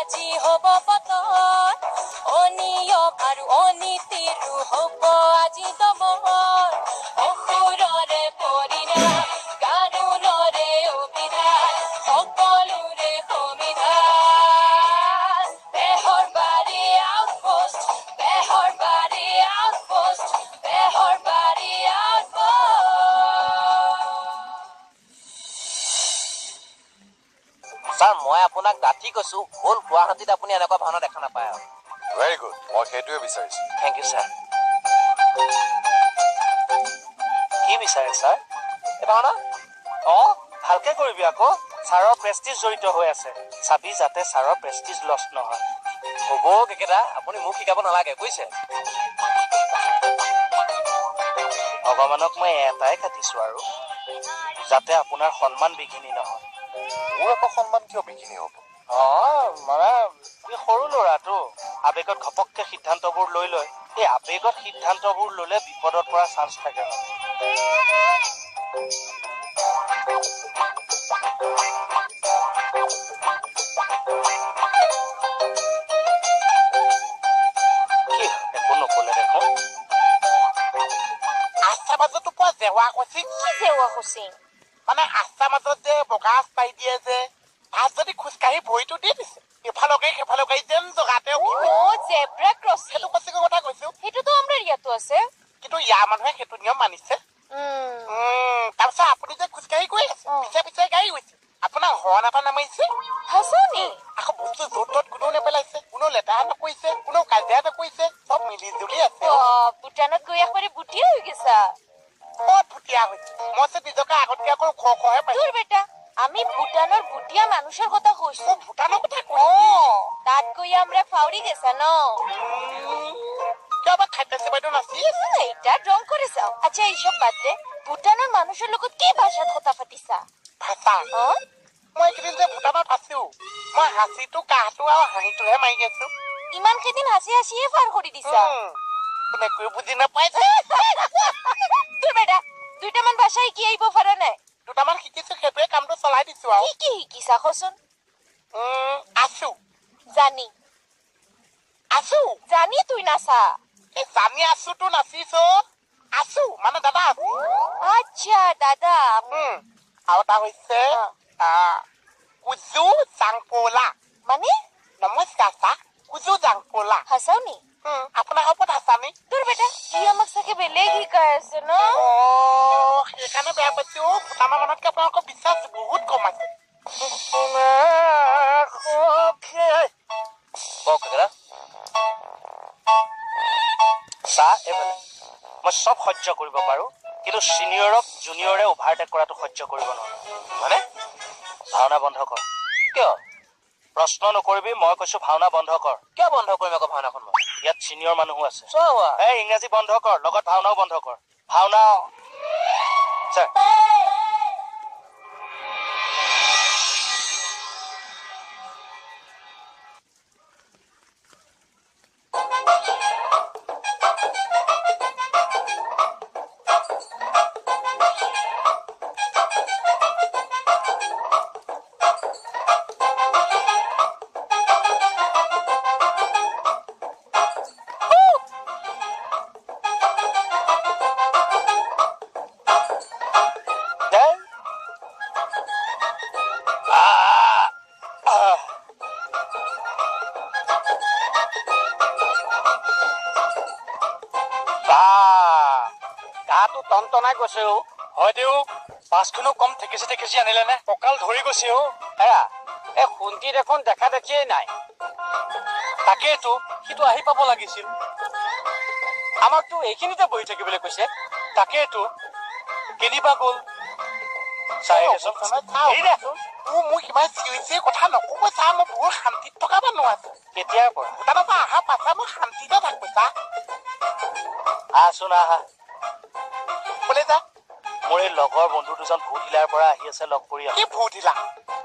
আজি হ'ব পতন, অনিয়ম আৰু অনীতিৰো হ'ব আজি দমন। অসুৰৰে পৰিণাম, কানুনৰে অভিধান, সকলোৰে সমিধান। Beharbari outpost, Beharbari outpost, Beharbari outpost. Sir, মই আপোনাক ডাঠি কৈছো, হ'ল গুৱাহাটীত আপুনি এনেকুৱা ভাওনা দেখা নাপায় আৰু। ভেৰি গুড, মই সেইটোৱে বিচাৰিছো। Thank you sir. কি বিচাৰে ছাৰ? এই ভাওনা? অঁ, ভালকে কৰিবি আকৌ, ছাৰৰ প্ৰেষ্টিজ জড়িত হৈ আছে। চাবি যাতে ছাৰৰ প্ৰেষ্টিজ লষ্ট নহয়। হ'ব কেকেদা, আপুনি মোক শিকাব নালাগে বুজিছে। ভগৱানক মই এটাই খাটিছো আৰু, যাতে আপোনাৰ সন্মান বিঘিনি নহয়। মোৰ আকৌ সন্মান কিয় বিঘিনি হ'ব? অঁ, মানে তুমি সৰু ল'ৰাটো, আৱেগত ঘপককে সিদ্ধান্তবোৰ লৈ লয়। এই আৱেগত সিদ্ধান্তবোৰ ল'লে বিপদত পৰা চান্স থাকে। কি একো নকলে দেখোন? আঠটা মাজতো পোৱা জেওৰা কৈছিল। কি জেওৰা কৈছিল? মানে আঠটা মাজত যে বগা আঁচ পাৰি দিয়ে যে, তাত যদি খোজকাঢ়ি ভৰিটো দি দিছে, ইফালৰ গাড়ী সেইফালৰ গাড়ী যেন জগাতে। অ, জেব্ৰা ক্ৰছিং। সেইটো ক্ৰছিঙৰ কথা কৈছো। সেইটোতো আমাৰ ইয়াতো আছে। কিন্তু ইয়াৰ মানুহে সেইটো নিয়ম মানিছে। তাৰপিছত আপুনি যে খোজকাঢ়ি গৈ আছে, পিছে পিছে গাড়ী গৈছে, আপোনাক হৰ্ণ এটা নামাৰিছে। সঁচা নি? আকৌ বস্তু য'ত ত'ত কোনেও নেপেলাইছে, কোনেও লেতেৰা নকৰিছে, কোনেও কাজিয়া নকৰিছে, চব মিলি জুলি আছে। অ, ভূটানত গৈ একেবাৰে ভুটীয়া হৈ গেছা। ক'ত ভুটীয়া হৈছে? মই যে নিজকে আগতকে আকৌ ওখ ওখহে পাইছো। দূৰ বেটা, আমি ভূটানৰ ভুটীয়া মানুষেৰ কথা কইছো। অ, ভূটানৰ কথা অ, কৈছো। তাত গৈ আমরা ফাউরি গেছা ন। কিয় বা খাদ্য বাইদেউ নাচি আছে? এইটা রং করে যাও। আচ্ছা এইসব বাদ দে, ভূটানৰ মানুহৰ লগত কি ভাষাত কথা পাতিছা? ভাষা? অ? মই এইকেইদিন যে ভূটানত আছো, মই হাঁচিটো কাহটো আৰু হাঁহিটোহে মাৰি আছো। ইমান কেইদিন হাসি হাসিয়ে পাৰ কৰি দিছা। কোনে একো বুজি নাপায়। তোৰ বেটা, দুইটামান ভাষা শিকি আহিব পাৰা নাই? দুটামান শিকিছো, সেইটোৱে কামটো চলাই দিছো আৰু। কি কি শিকিছা কচোন? আছো। জানি। আছো। জানি তুই নাচা। এই জানি আছো তো নাচিছো। আছো মানে দাদা আছো। আচ্ছা দাদা। আৰু এটা হৈছে, কুজু জাংপোলা। মানে? নমস্কাৰ ছাৰ, কুজু জাংপোলা। হাসাও নি? আপোনাৰ ওপৰত হাসানি? তোৰ বেটা, সি আমাক চাগে বেলেগ শিকাই আছে ন? অ, সেইকাৰণে বেয়া পাইছো। ভূটানৰ মানুহতকে আপোনালোকৰ বিশ্বাস বহুত কম আছে। কওক কেকেদা। চা এইফালে, মই চব সহ্য কৰিব পাৰো, কিন্তু চিনিয়ৰক জুনিয়ৰে অভাৰটেক কৰাটো সহ্য কৰিব নোৱাৰো। মানে? ভাওনা বন্ধ কৰ। কিয়? প্ৰশ্ন নকৰিবি, মই কৈছো ভাওনা বন্ধ কৰ। কিয় বন্ধ কৰিম আকৌ ভাওনাখন মই? ইয়াত চিনিয়ৰ মানুহো আছে। চোৱা। এই ইংৰাজী বন্ধ কৰ, লগত ভাওনাও বন্ধ কৰ। ভাওনা ছাৰ। গাটো টনটনাই গৈছে অ। হয় দেউ, বাছখনো কম ঠেকেচি ঠেকেচি আনিলে নে? কঁকাল ধৰি গৈছে অ। এৰা, এই সোণটি দেখোন দেখা দেখিয়েই নাই। তাকেইতো, সিটো আহি পাব লাগিছিল। আমাকতো এইখিনিতে বহি থাকিবলৈ কৈছে। তাকেইতো, কেনিবা গ'ল। চাই দেচোন। এৰি দে। মোক ইমান চিঞৰি চিঞৰি কথা নক'ব ছাৰ, মই বহুত শান্তিত থকা মানুহ আছো। কেতিয়াৰ পৰা? ভূটানৰ পৰা অহা পাছা মই শান্তিতে থাকো ছাৰ। আহচোন আহা। ক'লে যা? মোৰ এই লগৰ বন্ধু দুজন ভূতহিলাৰ পৰা আহি আছে, লগ কৰি আহো। কি ভূতহিলা?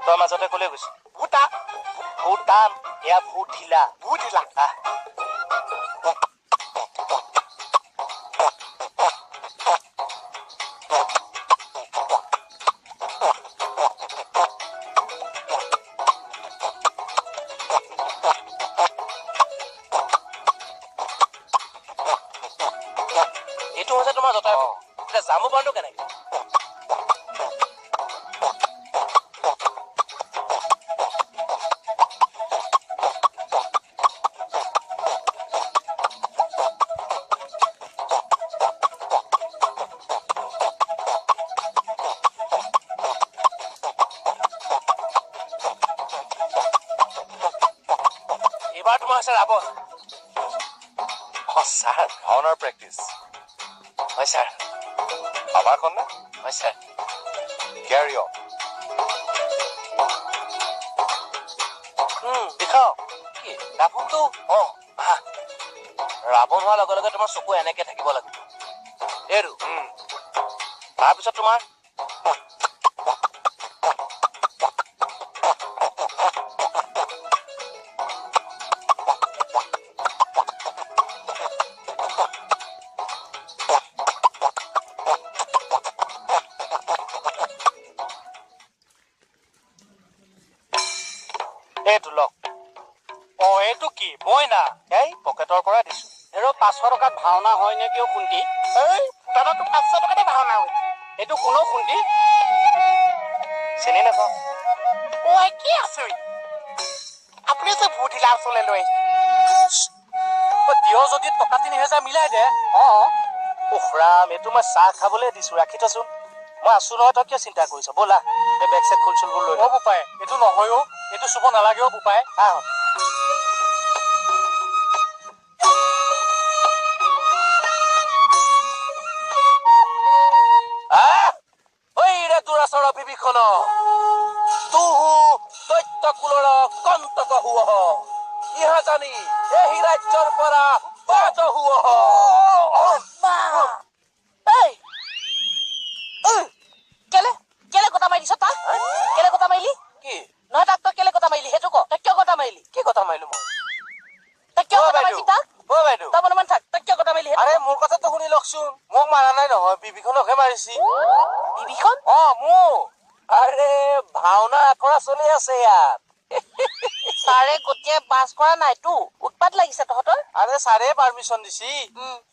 তই মাজতে ক'লে গৈছ? ভূটান। ভূটান, এয়া ভূতহিলা। ভূতহিলা। আহ। জামুবানটো কেনেকে? এইবাৰ তোমাৰ হৈছে ৰাৱণ। অ ছাৰ, ভাওনাৰ প্ৰেক্টিচ। হয় ছাৰ। আমাৰখন নে? হয় ছাৰ। Carry on. দেখাও কি ৰাৱণটো। অ ৰাৱণ হোৱাৰ লগে লগে তোমাৰ চকু এনেকে থাকিব লাগিব। এইটো তাৰপিছত তোমাৰ এইটো লওক। অ এইটো কি মইনা? এই পকেটৰ পৰা দিছো। হেৰ 500 টকাত ভাওনা হয় নে কিয় খুন্দি? এই ভূটানতো 500 টকাতে ভাওনা হয়। এইটো কোনো খুন্দি চিনি নাপাওঁ। ঐ কি আচৰিত, আপুনি যে ভূত ওচৰলৈ লৈ আহিছে। দিয় যদি টকা 3000 মিলাই দে। অ উফৰাম, এইটো মই চাহ খাবলৈ দিছো, ৰাখি থচোন। মই আছো নহয়, তই কিয় চিন্তা কৰিছ? ব'লা এই বেগ চেগ খোল চুলবোৰ লৈ। অ বোপাই, এইটো নহয় অ, এইটো চুব নালাগে অ বোপাই। আহ বিভীষণ তুহু দৈত্য কুলৰ কণ্টক হুৱহ, ইহা জানি এহি ৰাজ্যৰ পৰা বাজ হুৱহ। কেলে গটা মাৰি দিছ তাক? কেলে গটা মাৰিলি? কি নহয় তাক তই কেলে গটা মাৰিলি সেইটো ক। তই কিয় গটা মাৰিলি? কি গটা মাৰিলো মই? তই কিয় গটা মাৰিলি তাক? অ বাইদেউ, তই মনে মনে থাক। তই কিয় গটা মাৰিলি? আৰে মোৰ কথাটো শুনি লওকচোন। মোক মাৰা নাই নহয়, বিভীষণকহে মাৰিছি। বিভীষণ? অ মোক। আৰে ভাওনা আখৰা চলি আছে ইয়াত। ছাৰে গতিয়াই বাছ কৰা নাই তো, উৎপাত লাগিছে তহঁতৰ। আৰে ছাৰে পাৰ্মিশ্যন দিছি।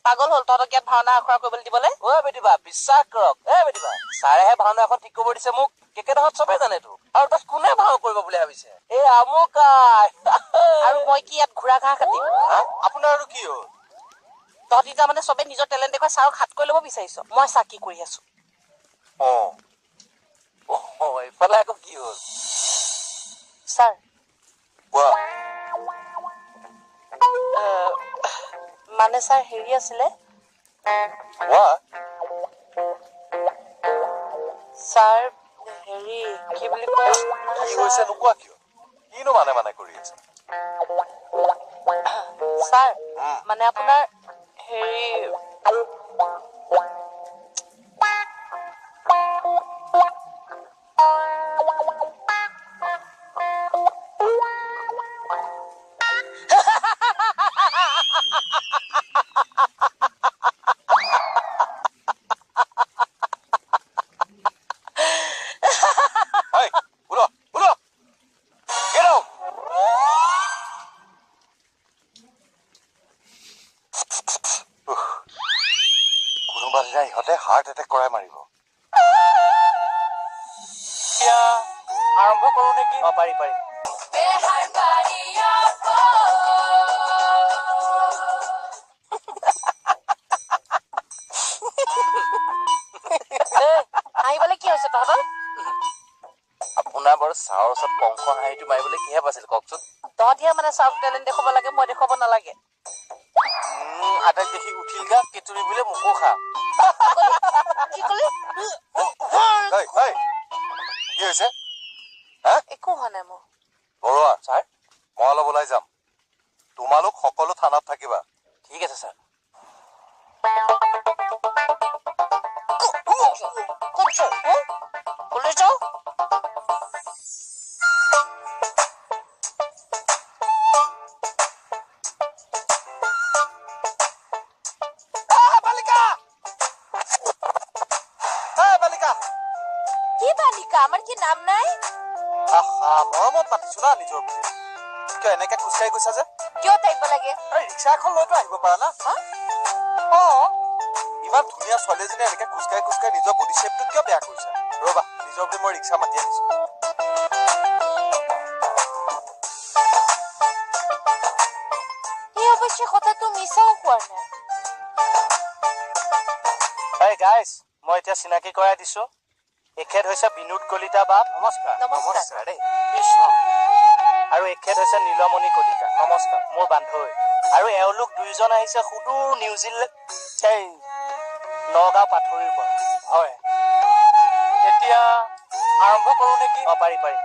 পাগল হ'ল তহঁতক ইয়াত ভাওনা আখৰা কৰিবলৈ দিবলৈ? অ বেটিবা, বিশ্বাস কৰক। এ বেটিবা, ছাৰেহে ভাওনা এখন ঠিক কৰিব দিছে মোক। কেকেদাহঁত চবেই জানেতো, আৰু তাত কোনে ভাও কৰিব বুলি ভাবিছে? এই আমুকাই। আৰু মই কি ইয়াত ঘোঁৰা ঘাঁহ কাটিম? আপোনাৰ আৰু কি হ'ল? তহঁতি তাৰমানে চবে নিজৰ টেলেণ্ট দেখুৱাই ছাৰক হাত কৰি ল'ব বিচাৰিছ। মই চা কি কৰি আছো। অ এইফালে আকৌ কি হ'ল? ছাৰ মানে ছাৰ হেৰি আছিলে ছাৰ, হেৰি কি বুলি কয়, কি হৈছে নোকোৱা কিয়? কিনো মানে মানে কৰি আছে ছাৰ? মানে আপোনাৰ হেৰি কোনোবা দিনা ইহঁতে হাৰ্ট এটেক কৰাই মাৰিব। আৰম্ভ কৰো নেকি? অ পাৰি পাৰি। হাঁহিবলৈ কি হৈছে তহঁতৰ? আপোনাৰ বাৰু ছাৰৰ ওচৰত কংস হাঁহিটো মাৰিবলৈ কিহে পাইছিল কওকচোন? তহঁতিহে মানে ছাৰক টেলেণ্ট দেখুৱাব লাগে, মই দেখুৱাব নালাগে। আদাক দেখি উঠিল গা কেতুৰি বোলে মোকো খা। কি কলি? কি হৈছে? একো হোৱা নাই মোৰ। বৰুৱা ছাৰ, মই অলপ ওলাই যাম, তোমালোক সকলো থানাত থাকিবা। ঠিক আছে ছাৰ। কি বালিকা, আমাৰ কি নাম নাই? আহা, মৰমত মাতিছো না নিজৰ বুলি। কিয় এনেকে খোজকাঢ়ি গৈছা যে? কিয় থাকিব লাগে? আৰে ৰিক্সা এখন লৈতো আহিব পাৰা না। অ ইমান ধুনীয়া ছোৱালী এজনী এনেকে খোজকাঢ়ি খোজকাঢ়ি নিজৰ বডি শ্বেপটো কিয় বেয়া কৰিছা? ৰ'বা, নিজৰ বুলি মই ৰিক্সা মাতি আনিছো। সি অৱশ্যে কথাটো মিছাও কোৱা নাই। এই গাইজ, মই এতিয়া চিনাকি কৰাই দিছো। এখেত হৈছে বিনোদ কলিতা বাপ। নমস্কাৰ। নমস্কাৰ দেই। কৃষ্ণ। আৰু এখেত হৈছে নীলমণি কলিতা। নমস্কাৰ, মোৰ বান্ধৈ। আৰু এওঁলোক দুয়োজন আহিছে সুদূৰ নিউজিলেণ্ড, এই নগাঁও পাথৰিৰ পৰা। হয়, এতিয়া আৰম্ভ কৰো নেকি? অ পাৰি পাৰি।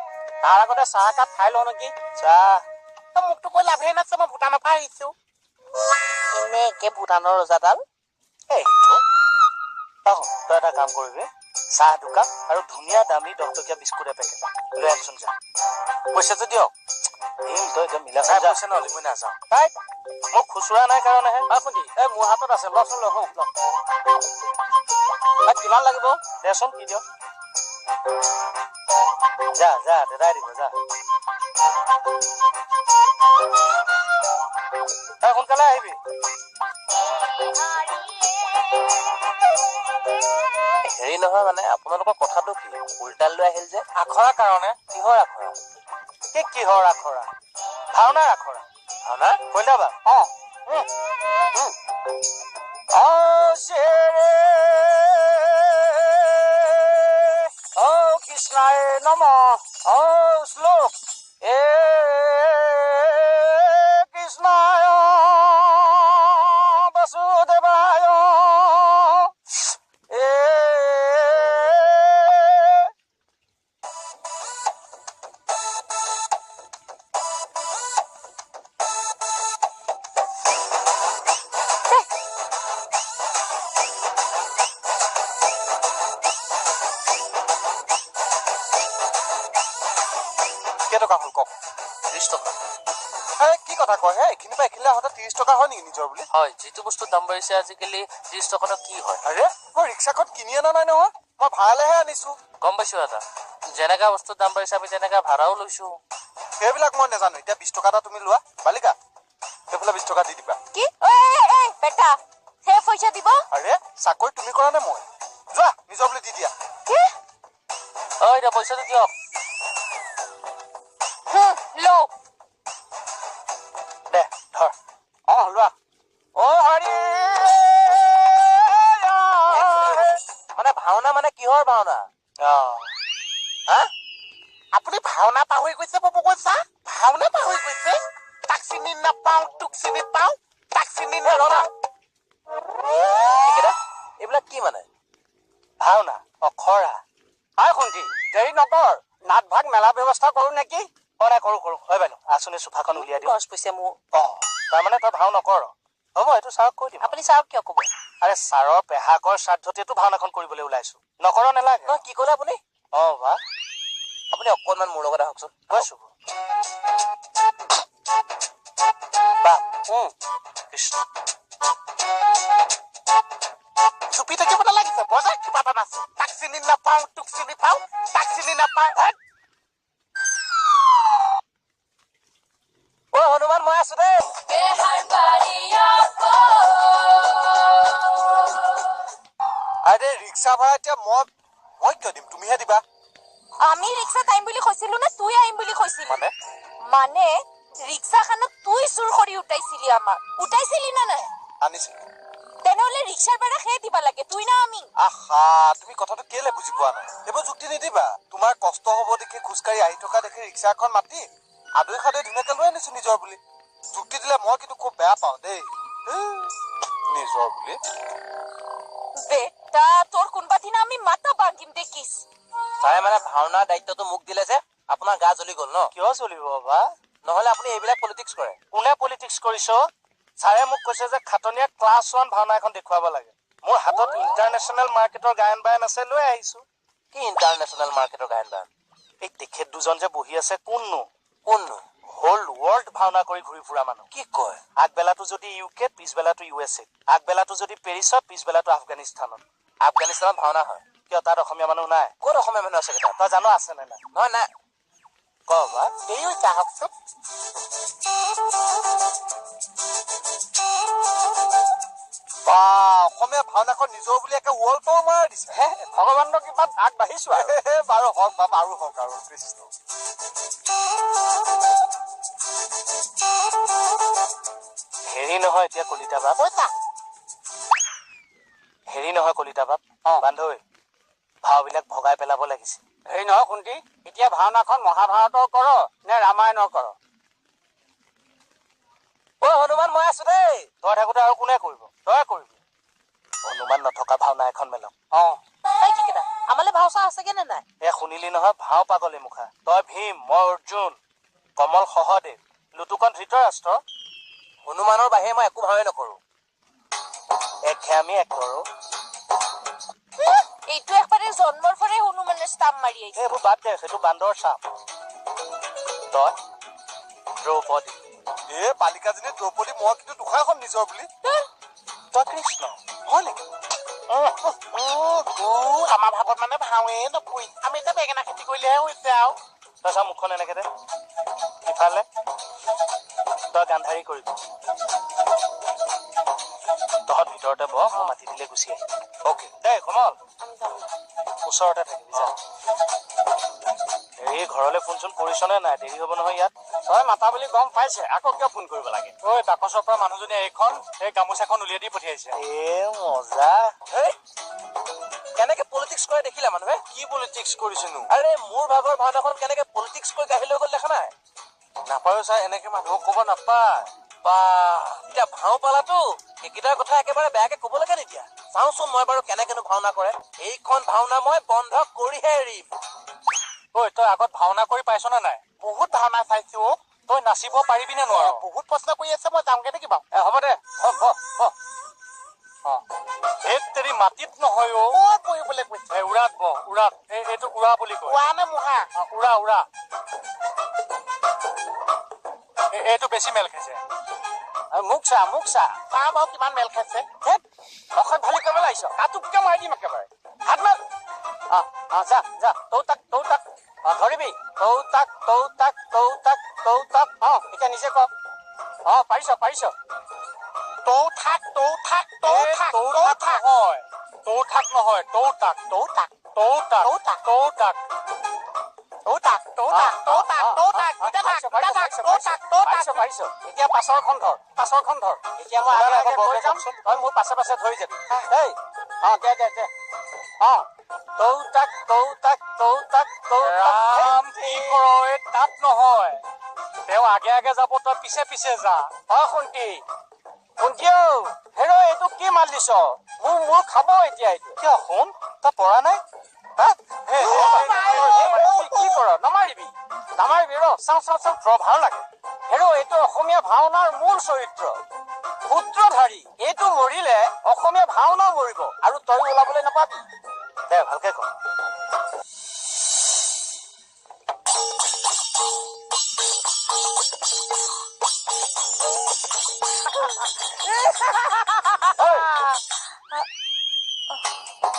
তাৰ আগতে চাহ একাপ খাই লওঁ নেকি? চাহ মোকতো কৈ লাভেই নাছে, মই ভূটানৰ পৰা আহিছো। এনে একে ভূটানৰ ৰজাডাল। এইটো তই এটা কাম কৰিবি, চাহ দুকাপ আৰু ধুনীয়া দামী 10 টকীয়া বিস্কুট এপেকেট লৈ আনচোন যা। পইচাটো দিয়ক। দিম, তই এতিয়া মিলা নাই যা। পইচা নহ'লে মই নাযাওঁ। তাই মোক খুচুৰা নাই কাৰণেহে। হয় শুনি, এই মোৰ হাতত আছে, লচোন ল, ল। কিমান লাগিব দেচোন, কি দিয়ক। যা যা, দাদাই দিব যা। তই সোনকালে আহিবি। হেৰি নহয়, মানে আপোনালোকৰ কথাটো কি উল্টাল লৈ আহিল যে? আখৰা কাৰণে। কিহৰ আখৰা? কি কিহৰ আখৰা? ভাওনাৰ আখৰা। ভাওনা? কলিতা বাপ। অ অ কৃষ্ণায় নম। অ শ্লোক এ কৃষ্ণায় বাসুদেৱায় এ। কেইটকা হ'ল কওক? 30 টকা। আৰে কি কথা কয় হে, এইখিনিৰ পৰা এইখিনিলৈ আহোঁতে 30 টকা হয় নেকি নিজৰ বুলি? হয়, যিটো বস্তুৰ দাম বাঢ়িছে আজিকালি 30 টকানো কি হয়? আৰে মই ৰিক্সাখন কিনি অনা নাই নহয়, মই ভাড়ালেহে আনিছো। গম পাইছো দাদা, যেনেকা বস্তুৰ দাম বাঢ়িছে আমি তেনেকা ভাড়াও লৈছো। সেইবিলাক মই নাজানো। এতিয়া 20 টকা এটা তুমি লোৱা, বালিকা সেইফালে 20 টকা দি দিবা। কি? ঐ ঐ বেটা, সেই পইচা দিব? আৰে চাকৰি তুমি কৰা নে মই? যোৱা নিজৰ বুলি দি দিয়া। কি? অ এতিয়া পইচাটো দিয়ক। লও দে ধৰ। অ লোৱা। অ হৰি, মানে ভাওনা মানে কিহৰ ভাওনা? অ হা, আপুনি ভাওনা পাহৰি গৈছে বাবু? কৈছা ভাওনা পাহৰি গৈছে? তাক চিনি নাপাওঁ, তোক চিনি পাওঁ, তাক চিনি নাপাওঁ। এইবিলাক কি মানে? ভাওনা অখৰা। হয় শুনজি, দেৰি নকৰ, নাট ভাগ মেলা ব্যৱস্থা কৰো নেকি? অ নাই, কৰো কৰো। হয় বাইদেউ, আচনি চোফাখন উলিয়াই দিওঁ। খৰচ পইচা মোৰ। অ তাৰমানে তই ভাও নকৰ? হ'ব, এইটো ছাৰক কৈ দিম। আপুনি ছাৰক কিয় ক'ব? আৰে ছাৰৰ পেহাকৰ শ্ৰাদ্ধতেতো ভাওনাখন কৰিবলৈ ওলাইছো, নকৰ নেলাগে। নহয়, কি ক'লে আপুনি? অ বা আপুনি অকণমান মোৰ লগত আহকচোন। গৈছো বাপ। কৃষ্ণ। চুপি থাকিব নালাগিছে, বজা কিবা এটা নাচো। তাক চিনি নাপাওঁ, তোক চিনি পাওঁ, তাক চিনি নাপাওঁ। অ হনুমান, মই আছো দেই। আৰে ৰিক্সা ভাড়া এতিয়া মই মই কিয় দিম, তুমিহে দিবা। আমি ৰিক্সাত আহিম বুলি কৈছিলো নে তুই আহিম বুলি কৈছিলি? মানে মানে ৰিক্সাখনত তুই চুৰ কৰি উঠাইছিলি আমাক, উঠাইছিলি না নাই? আনিছিলো। তেনেহলে ৰিক্সাৰ ভাড়া সেই দিবা লাগে, তুই না আমি? আহা, তুমি কথাটো কেলে বুজি পোৱা নাই? এইবোৰ যুক্তি নিদিবা। তোমাৰ কষ্ট হ'ব দেখি, খোজকাঢ়ি আহি থকা দেখি ৰিক্সা এখন মাতি আদৈ খাদৈ ধুনীয়াকে লৈ আনিছো নিজৰ বুলি। যুক্তি দিলে মই কিন্তু খুব বেয়া পাওঁ দেই। নিজৰ বুলি বেটা, তোৰ কোনোবা দিনা আমি মাথা ভাঙিম দেখিস। ছাৰে মানে ভাওনাৰ দায়িত্বটো মোক দিলে যে আপোনাৰ গা জ্বলি গ'ল ন? কিয় জ্বলিব বা? নহ'লে আপুনি এইবিলাক পলিটিক্স কৰে। কোনে পলিটিক্স কৰিছ? ছাৰে মোক কৈছে যে খাটনিয়া ক্লাছ 1 ভাওনা এখন দেখুৱাব লাগে। মোৰ হাতত ইণ্টাৰনেশ্যনেল মাৰ্কেটৰ গায়ন বায়ন আছে, লৈ আহিছো। কি ইণ্টাৰনেশ্যনেল মাৰ্কেটৰ গায়ন বায়ন? এই তেখেত দুজন যে বহি আছে কোননো? কোননো? হোল ৱৰ্ল্ড ভাওনা কৰি ঘূৰি ফুৰা মানুহ। কি কয়? আগবেলাটো যদি ইউ কেত, পিছবেলাটো ইউ এছ এত। আগবেলাটো যদি পেৰিছত, পিছবেলাটো আফগানিস্তানত। আফগানিস্তানত ভাওনা হয়? কিয়, তাত অসমীয়া মানুহ নাই? ক'ত অসমীয়া মানুহ আছে তাত? তই জানো আছে নে নাই? নহয় নাই। ক বা। দেৰি হৈছে, আহকচোন। বা অসমীয়া ভাওনাখন নিজৰ বুলি একে ৱৰ্ল্ড পাৱাৰ মাৰা দিছে। ভগৱানৰ কৃপাত আগবাঢ়িছো আৰু। বাৰু হওক বাপ, আৰু হওক আৰু। কৃষ্ণ। হেৰি নহয় এতিয়া কলিতা বাপ, হেৰি নহয় কলিতা বাপ, বান্ধৈ ভাওবিলাক ভগাই পেলাব লাগিছিল। হেৰি নহয় শুনটি, এতিয়া ভাওনাখন মহাভাৰতৰ কৰ নে ৰামায়ণৰ কৰ? অ হনুমান মই আছো দেই। তই থাকোতে আৰু কোনে কৰিব? তই কৰিবি। হনুমান নথকা ভাওনা এখন মেলক। অ আমালে ভাও চাও আছেগে নে নাই? এ শুনিলি নহয়, ভাও পাগলী মুখা। তই ভীম, মই অৰ্জুন, কমল সহদেৱ, লুটুকন ধৃতৰাষ্ট্ৰ। হনুমানৰ বাহিৰে মই একো ভাৱে নকৰো। একহে আমি এক কৰো। এইটো একবাৰে জন্মৰ পৰাই হনুমানৰ ষ্টাম্প মাৰি আহিছে। এইবোৰ বাদ দে, সেইটো বান্দৰ চাপ। তই দ্ৰৌপদী। এ বালিকাজনী দ্ৰৌপদী, মই কিন্তু দুখাখন নিজৰ বুলি। তই কৃষ্ণ হয় নেকি? আমাৰ ভাগত মানে ভাওৱে নপৰি, আমি এতিয়া বেঙেনা খেতি কৰিলেহে হৈছে আৰু। তই চা মুখখন এনেকে দে ইফালে। তই গান্ধাৰী কৰিবি। তহঁত ভিতৰতে বহ, মই মাতি দিলে গুচি আহিম। অ'কে দেই কমল, ওচৰতে থাকিবি যা। হেৰি ঘৰলৈ ফোন চোন কৰিছনে নাই? দেৰি হ'ব নহয় ইয়াত। তই মাতা বুলি গম পাইছে, আকৌ কিয় ফোন কৰিব লাগে? ঐ বাকচৰ পৰা মানুহজনীয়ে এইখন এই গামোচাখন উলিয়াই দি পঠিয়াইছে। এ মজা। কেনেকে পলিটিক্স কৰে দেখিলা মানুহে? কি পলিটিক্স কৰিছেনো? আৰে মোৰ ভাগৰ ভাওনাখন কেনেকে পলিটিক্স কৰি গাড়ী লৈ গ'ল দেখা নাই? নাপায়ো ছাৰ, এনেকে মানুহক ক'ব নাপায়। বা এতিয়া ভাও পালাতো সেইকেইটাৰ কথা একেবাৰে বেয়াকে ক'ব লাগে তেতিয়া। চাওঁচোন মই বাৰু কেনেকেনো ভাওনা কৰে। এইখন ভাওনা মই বন্ধ কৰিহে এৰিম। ঐ তই আগত ভাওনা কৰি পাইছ নে নাই? বহুত ভাওনা চাইছো। তই নাচিব পাৰিবি নে নোৱাৰ? বহুত প্ৰশ্ন কৰি আছে, মই যাওঁগে নেকি বাৰু? হ'ব দে, তেৰি মাটিত নহয় অ। ক'ত বহিবলৈ কৈছে? উৰাত বহ, উৰাত। এইটো উৰা বুলি কয়। উৰা নে মুহা? উৰা উৰা। এইটো বেছি মেল খাইছে। মোক চা, মোক চা। চা বাৰু কিমান মেল খাইছে। অসৎ ভালি কৰিবলৈ আহিছ, কাটোককে মাৰি দিম একেবাৰে। হাত মাৰ। যা যা, তৌ তাক তৌ তাক ধৰিবি। তৌ তাক তৌ তাক তৌ তাক তৌ তাক। অ এতিয়া নিজে ক। অ পাৰিছ পাৰিছ। তৌ থাক তৌ থাক তৌ থাক তৌ থাক। নহয় তৌ থাক নহয়, তৌ তাক তৌ তাক তৌ তাক তৌ তাক তৌ তাক তৌ তাক তৌ তাক তৌ তাক তৌ তাক। দুটা থাক দুটা থাক তৌ তাক তৌ তাক। পাৰিছ। এতিয়া পাছৰখন ধৰ, পাছৰখন ধৰ। এতিয়া মই আগে আগে গৈ যাম, তই মোৰ পাছে পাছে ধৰি যাবি। দেই অ দে দে দে। অ তৌ তাক তৌ তাক তৌ তাক তৌ তাক। ৰাম কি কৰ? এই তাত নহয়, তেওঁ আগে আগে যাব, তই পিছে পিছে যা। অ শুনটি শুনটি অ হেৰ, এইটো কি মাল দিছ? মোৰ মূৰ খাব এতিয়া এইটো। কিয় শুন, তই পৰা নাই? কি কৰ? নামাৰিবি নামাৰিবি, ৰ চাওঁ চাওঁ চাওঁ। ৰ ভাল লাগে। হেৰ এইটো অসমীয়া ভাওনাৰ মূল চৰিত্ৰ সূত্ৰধাৰী। এইটো মৰিলে অসমীয়া ভাওনাও মৰিব, আৰু তই ওলাবলৈ নাপাবি। দে ভালকে ক।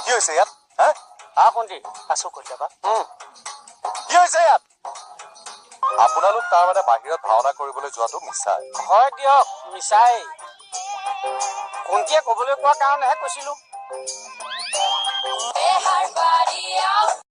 কি হৈছে ইয়াত? হা শুনটি আছো কলিতা বাপ। কি হৈছে ইয়াত? আপোনালোক তাৰমানে বাহিৰত ভাওনা কৰিবলৈ যোৱাটো মিছাই। হয় দিয়ক, মিছাই। কুন্তিয়ে ক'বলৈ কোৱা কাৰণেহে কৈছিলো।